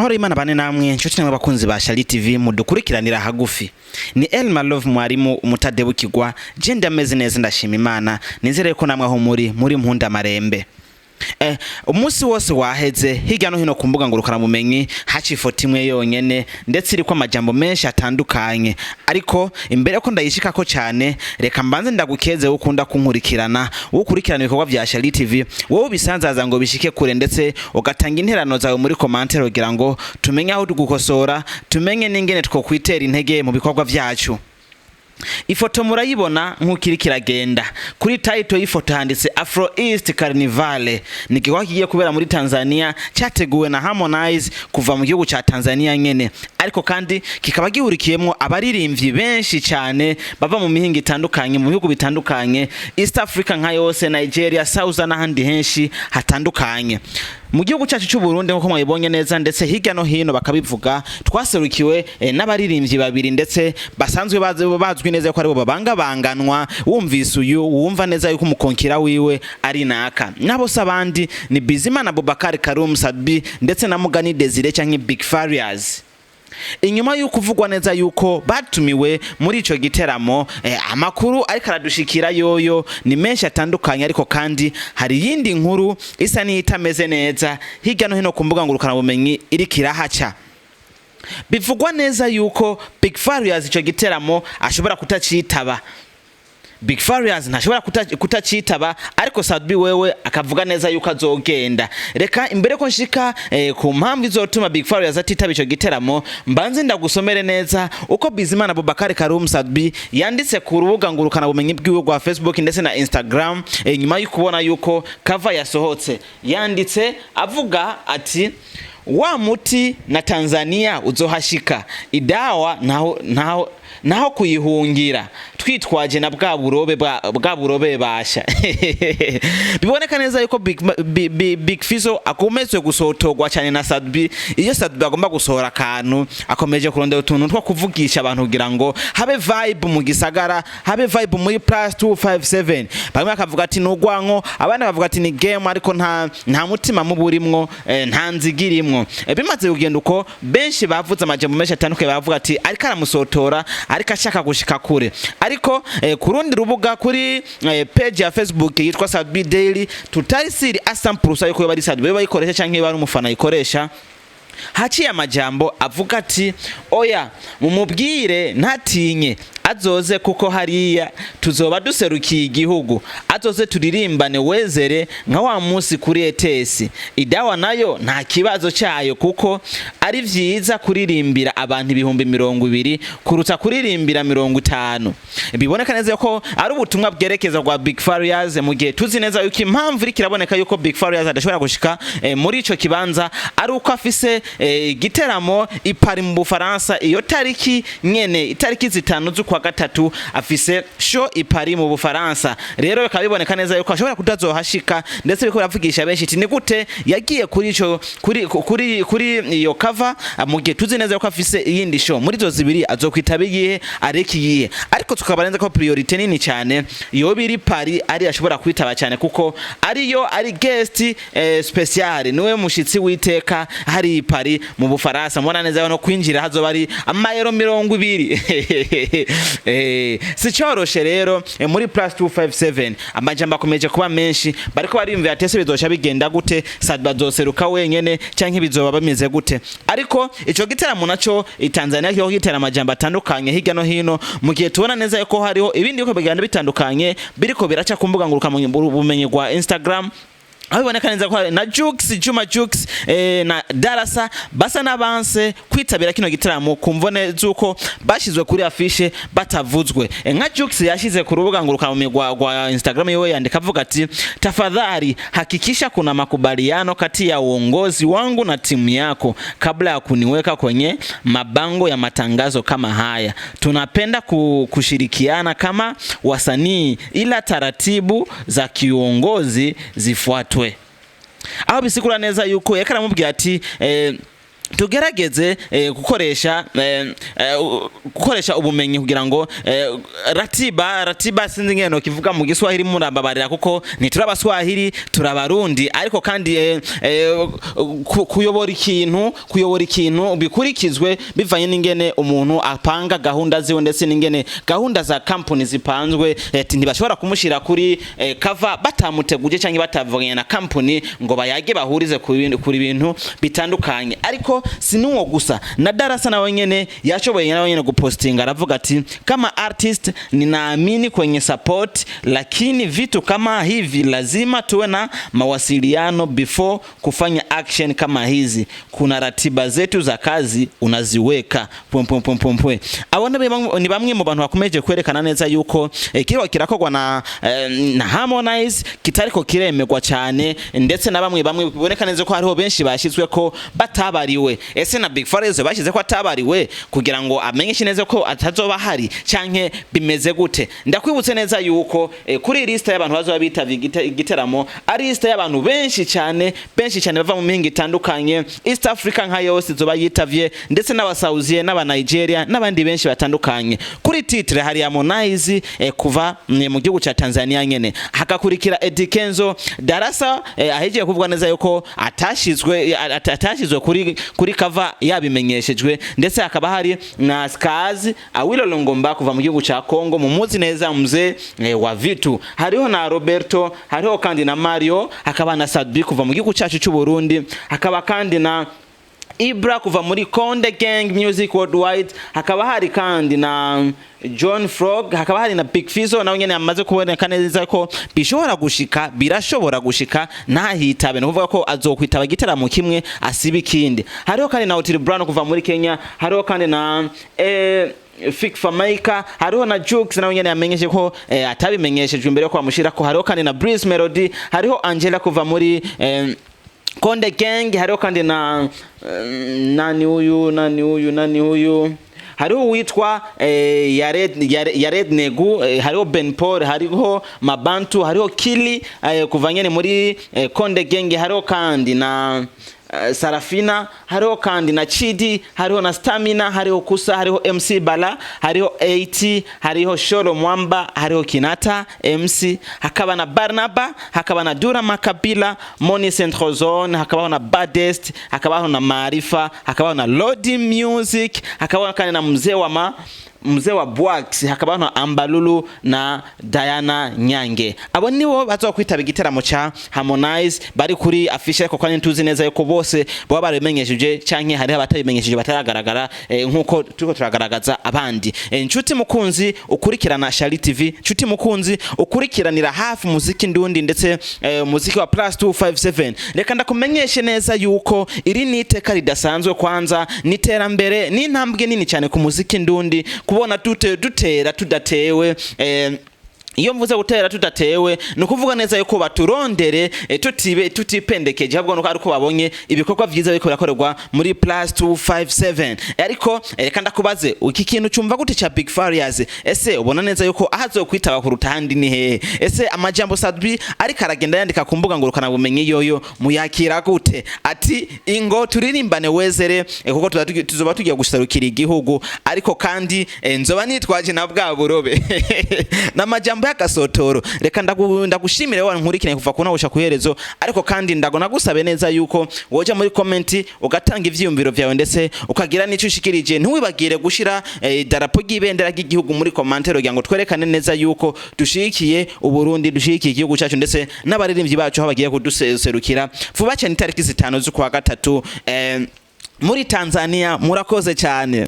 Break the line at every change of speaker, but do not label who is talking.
Amahoro y'Imana bane namwe, nshuti namwe bakunzi ba Shali TV mudukurikiranira hagufi. Ni Elma Love, mwarimu umutadebukirwa. Je ndameze neza, ndashima Imana. Nizere ko namwe aho muri mpunda marembe. Umunsi wose waheze hirya no hino ku mbuga ngurukanabumenyi haca ifoto imwe yonyene, ndetse iriko amajambo menshi atandukanye. Ariko imbere ko ndayishikako cyane, reka mbanze ndagukeze wowe ukunda kunkurikirana, wowe ukurikirana ibikorwa vya Shali TV, wowe ubisanzaza ngo bishike kure, ndetse ugatanga interano zawe muri commentaire kugira ngo tumenye aho tugukosora, tumenye n'ingene twokwitera intege mu bikorwa vyacu. Ifoto murayibona nk'uko iriko iragenda. Kuri title y'ifoto handitse Afro East Carnival. Ni igikorwa kigiye kubera muri Tanzania, cyateguwe na Harmonize kuva mu gihugu ca Tanzania nyene, ariko kandi kikaba gihurikiyemwo abaririmbyi benshi cyane bava mu mihingo itandukanye, mu bihugu bitandukanye, East Africa nka yose, Nigeria, South n'ahandi henshi hatandukanye. Mu gihugu cyacu cy'u Burundi, nk'uko mwabibonye neza, ndetse hirya no hino bakabivuga, twaserukiwe n'abaririmbyi babiri, ndetse basanzwe bazwi neza ko aribo babangabanganwa. Wumvise uyu, wumva neza yuko umukonkira wiwe ari naka. Nabo se abandi ni Bizimana Abubakar Karum Sadbi ndetse na Mugani Desire canke Big Farious. Inyuma y'uko uvugwa neza yuko batumiwe muri ico giteramo, amakuru ariko aradushikira yoyo ni menshi atandukanye. Ariko kandi hari iyindi nkuru isa n'iyitameze neza hirya no hino ku mbuga ngurukanabumenyi iriko irahaca. Bivugwa neza yuko Big Farious ico giteramo ashobora kutacitaba. Big Farious ntashobora kutacitaba, ariko Sadbi wewe akavuga neza yuko azogenda. Reka imbere ko nshika ku mpamvu izotuma Big Farious atitaba ico giteramo, mbanze ndagusomere neza uko Bizimana Abubakar Karum Sadbi yanditse ku rubuga ngurukana bumenyi bwiwe rwa Facebook ndetse na Instagram, nyuma yo kubona yuko cover yasohotse. Yanditse avuga ati: "Wa muti na Tanzania uzohashika, idawa naho naho naho kuyihungira twitwaje na bwa burobe bwa burobe basha." Biboneka neza yuko Big Fizzo akomezwe gusotorwa cyane na Sadbi. Iyo Sadbi agomba gusohora akantu, akomeje kurondera utuntu two kuvugisha abantu kugira ngo habe vibe mu gisagara, habe vibe muri plus 257. Bamwe bakavuga ati nugwanko, abandi bakavuga ati ni game, ariko nta mutima muburimwo, nta nzigirimwo. Bimaze kugenda uko, benshi bavuze amajambo menshi atandukanye, bavuga ati ariko aramusotora, ariko ashaka gushika kure. Ariko ku rundi rubuga, kuri page ya Facebook yitwa Sadbi Daily, tutari sûr à 100% yuko yoba ari Sadbi bayikoresha canke yoba ari umufana ayikoresha, haciye amajambo avuga ati: "Oya, mumubwire ntatinye, azoze kuko hariya tuzoba duserukiye igihugu, azoze turirimbane wezere nka wa munsi kuri ETS. Idawa nayo nta kibazo cyayo, kuko ari vyiza kuririmbira abantu 20,000 kuruta kuririmbira 50." Biboneka neza ko ari ubutumwa bwerekeza rwa Big Farious, mu gihe tuzi neza yuko impamvu iriko iraboneka yuko Big Farious adashobora gushika muri ico kibanza ari uko afise igiteramo i Paris mu Bufaransa. Iyo tariki nyene, itariki 5 z'ukwa gatatu, afise show i Paris mu Bufaransa. Rero bikaba biboneka neza yuko ashobora kutazohashika, ndetse biriko biravugisha benshi iti ni gute yagiye kuri ico kuri iyo cover mu gihe tuzi neza yuko afise iyindi show? Muri izo zibiri azokwitaba iyihe, areka iyihe? Ariko tukaba neza ko priorité nini cyane yoba iri Paris, ari ashobora kwitaba cyane, kuko ariyo ari guest spécial, niwe mushitsi witeka hari i Paris mu Bufaransa. Mubona neza no kwinjira hazoba ari amayero 20. Si cyoroshe rero. Muri plus 257 amajambo akomeje kuba menshi. Bariko bariyumvira ati ese bizoca bigenda gute? Sadba azoseruka wenyene canke bizoba bimeze gute? Ariko ico giteramo naco i Tanzania kiriko gitera amajambo atandukanye hirya no hino, mu gihe tubona neza yuko hariho ibindi biriko bigenda bitandukanye, biriko biraca ku mbuga ngurukanabumenyi rwa Instagram, aho biboneka neza ko hari na Jux, Juma Jux, na Darasa basa n'abanse kwitabira kino gitaramo ku mvone z'uko bashizwe kuri affiche batavuzwe. Nka Jux yashize ku rubuga ngurukanabumenyi rwa Instagram yiwe, yandika avuga ati: "Tafadhali hakikisha kuna makubaliano kati ya uongozi wangu na timu yako kabla ya kuniweka kwenye mabango ya matangazo kama haya. Tunapenda kushirikiana kama wasanii, ila taratibu za kiuongozi zifuatwe." Aho bisigura neza yuko yariko aramubwira ati Tugerageze gukoresha ubumenyi kugira ngo ratiba, sinzi ngeno kivuga mu Giswahili, murambabarira kuko ntiturabaswahili, turabarundi. Ariko kandi kuyobora ikintu bikurikizwe bivanye n'ingene umuntu apanga gahunda ziwe, ndetse n'ingene gahunda za company zipanzwe. Ntibashobora kumushira kuri cover batamuteguje cyangwa batavuganye na company ngo bayage, bahurize kuri bintu bitandukanye. Ariko si n'uwo gusa, na Darasa nawe nyene yashoboye nawe nyene gupostinga, aravuga ati: "Kama artist ninaamini kwenye support, lakini vitu kama hivi lazima tuwe na mawasiliano before kufanya action kama hizi. Kuna ratiba zetu za kazi unaziweka pwe pwe pwe pwe pwe." Abo ni bamwe mu bantu bakomeje kwerekana neza yuko kiriho kirakorwa na Harmonize kitariko kiremerwa cyane, ndetse na bamwe bamwe biboneka neza ko hariho benshi bashyizwe ko batabariwe. Ese na Big Farious bashyize ko atabariwe kugira ngo amenyeshe neza ko atazoba hari, canke bimeze gute? Ndakwibutse neza yuko kuri liste y'abantu bazoba bitavye igiteramo ari liste y'abantu benshi cyane, benshi cyane bava mu mihingo itandukanye. East Africa nka yose izoba yitavye, ndetse n'abasauzie n'aba Nigeria n'abandi benshi batandukanye. Kuri titre hari Harmonize kuva mu gihugu ca Tanzania nyene, hakakurikira Eddy Kenzo, Darasa ahejeje kuvuga neza yuko atashizwe kuri cover yabimenyeshejwe, ndetse hakaba hari na Skazi Awilo Longomba kuva mu gihugu ca Congo, mumuzi neza, mzee wa vitu. Hariho na Roberto, hariho kandi na Mario, hakaba na Sadbi kuva mu gihugu cacu c'u Burundi, hakaba kandi na Ibra kuva muri Konde Gang Music Worldwide, hakaba hari kandi na John Frog, hakaba hari na Big Fizzo nawe nyene amaze kuboneka neza ko bishobora gushika, birashobora gushika ntahitabe, ni ukuvuga ko azokwitaba igiteramo kimwe asiba ikindi. Hariho kandi na Otile Brown kuva muri Kenya, hariho kandi na Fik Fameica, hariho na Jux nawe nyene yamenyeshe ko atabimenyeshejwe imbere yo kwamushirako. Hariho kandi na Bruce Melody, hariho Angela kuva muri Konde Gang, hariho kandi na nani huyu, nani huyu, nani huyu, hariho uwitwa Yared Negu, hariho Ben Paul, hariho Mabantu, hariho Kili kuva nyene muri Konde Gang, hariho kandi na Sarafina, hariho kandi na Chidi, hariho na Stamina, hariho Kusa, hariho MC Bala, hariho AT, hariho Sholo Mwamba, hariho Kinata MC, hakaba na Barnaba, hakaba na Dura Makabila, Moni Central Zone, hakabaho na Badest, hakabaho na Maarifa, hakabaho na Lodi Music, hakabaho kandi na mzee wa Bwax, hakabaho na Ambalulu na Diana Nyange. Abo nibo bazokwitaba igiteramo ca Harmonize bari kuri affiche, ariko kandi tuzi neza yuko bose baba barabimenyesheje canke hariho abatabimenyesheje bataragaragara, nkuko turiko turagaragaza abandi. Nshuti mukunzi ukurikirana Shali TV, nshuti mukunzi ukurikiranira hafi muziki ndundi ndetse muziki wa plus 257, reka ndakumenyeshe neza yuko iri ni iteka ridasanzwe, kwanza ni iterambere, ni intambwe nini cyane ku muziki ndundi kubona dutera tudatewe. Iyo mvuze gutera tudatewe, ni ukuvuga neza yuko baturondere tutibe tutipendekeje, ahubwo nuko ariko babonye ibikorwa vyiza biriko birakorerwa muri plus 257. Ariko reka ndakubaze, iki kintu cyumva gute cha Big Farious? Ese ubona neza yuko ahazokwitaba kuruta ahandi ni hehe? Ese amajambo Sadbi ariko aragenda yandika ku mbuga ngurukana bumenyi yoyo muyakira gute? Ati: "Ingo turirimbane wezere, kuko tuzoba tugiye guserukira igihugu, ariko kandi nzoba nitwaje na bwa burobe." N'amajambo y'agasotoro. Reka ndagushimire wa nkurikiranye kuva ku nagusha kuherezo, ariko kandi ndago nagusabe neza yuko woja muri comment ugatanga ivyiyumviro vyawe, ndetse ukagira n'ico ushikirije. Ntiwibagire gushira idarapo ry'ibendera ry'igihugu muri commentaire kugira ngo twerekane neza yuko dushigikiye Uburundi, dushigikiye igihugu cyacu ndetse n'abaririmbyi bacu aho bagiye kuduserukira vuba cyane itariki 5 z'ukwa gatatu muri Tanzania. Murakoze cyane.